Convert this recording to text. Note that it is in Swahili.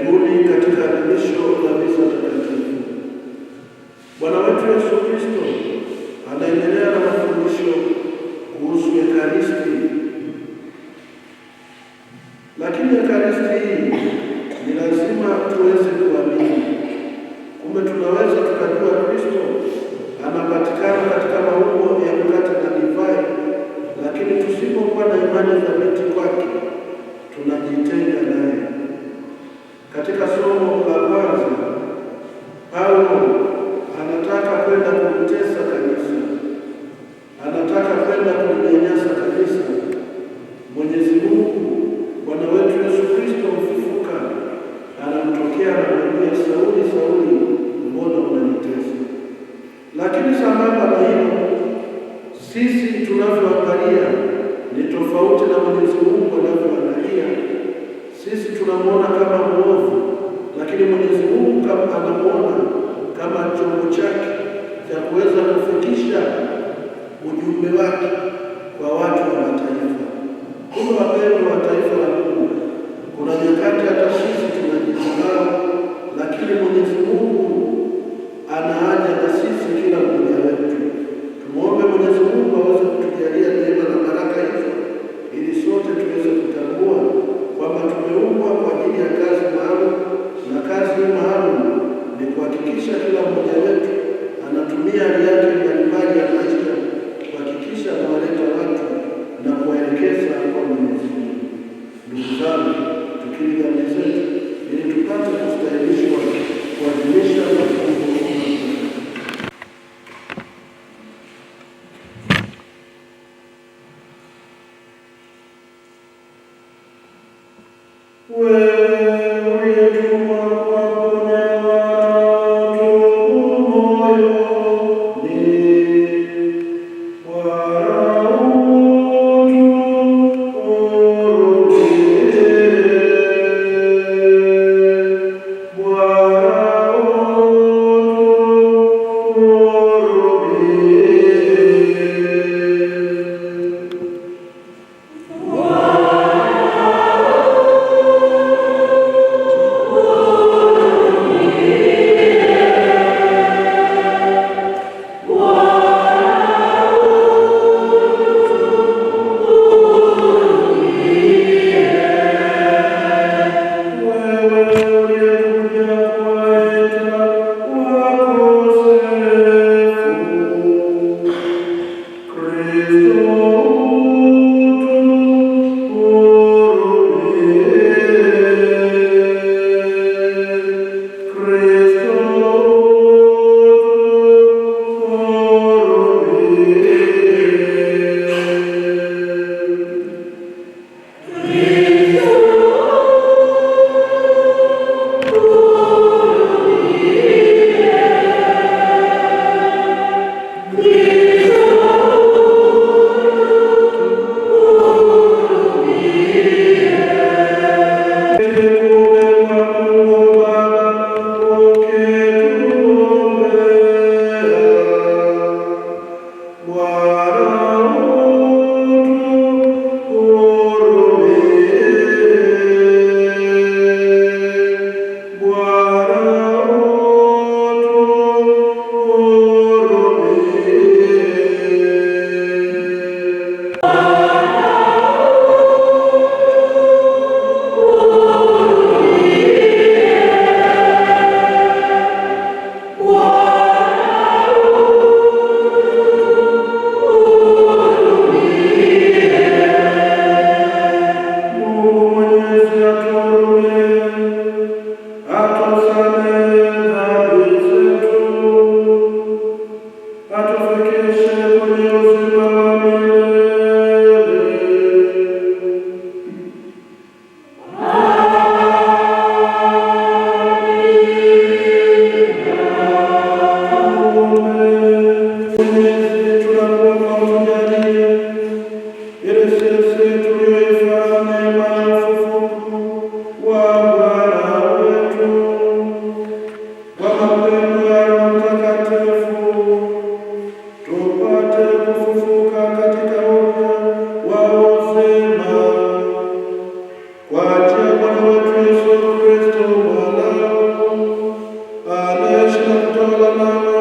Karibuni katika adhimisho la misa takatifu. Bwana wetu Yesu Kristo anaendelea na mafundisho kuhusu Ekaristi. Lakini Ekaristi hii ni lazima tuweze kuamini. Kumbe tunaweza tukajua Kristo anapatikana katika maumbo ya mkate na divai, lakini tusipokuwa na imani thabiti kwake tunajitenga naye. Katika somo la kwanza, Paulo anataka kwenda kumtesa kanisa, anataka kwenda kulinyanyasa kanisa. Mwenyezi Mungu Bwana wetu Yesu Kristo mfufuka anamtokea, anamwambia, "Sauli, Sauli, mbona unanitesa?" Lakini sambamba na hilo, sisi tunavyoangalia ni tofauti na Mwenyezi Mungu anavyoangalia. Sisi tunamwona kama mwovu, lakini Mwenyezi Mungu anamwona kama chombo chake cha kuweza kufikisha ujumbe wake kwa watu wa mataifa. Kumbe wapendwa wa taifa la Mungu, kuna nyakati hata sisi tunajisahau, lakini Mwenyezi Mungu ana haja na sisi kila mmoja wetu. Tumuombe Mwenyezi Mungu aweze kutujalia neema na baraka hizo, ili sote tuweze kutambua kwamba tumeumbwa kwa ajili ya kazi maalum, na kazi hii maalum ni kuhakikisha kila mmoja wetu anatumia hali yake mbalimbali ya maisha kuhakikisha anawaleta watu na kuwaelekeza kwa Mwenyezi Mungu. Ndugu zangu, tukiri dhambi zetu ili tupate kustahilishwa kuadhimisha mafumbo makuu. Wewe uliyetumwa kuwaponya watu moyoni, Bwana utuhurumie. Bwana utuhurumie. mtatawala na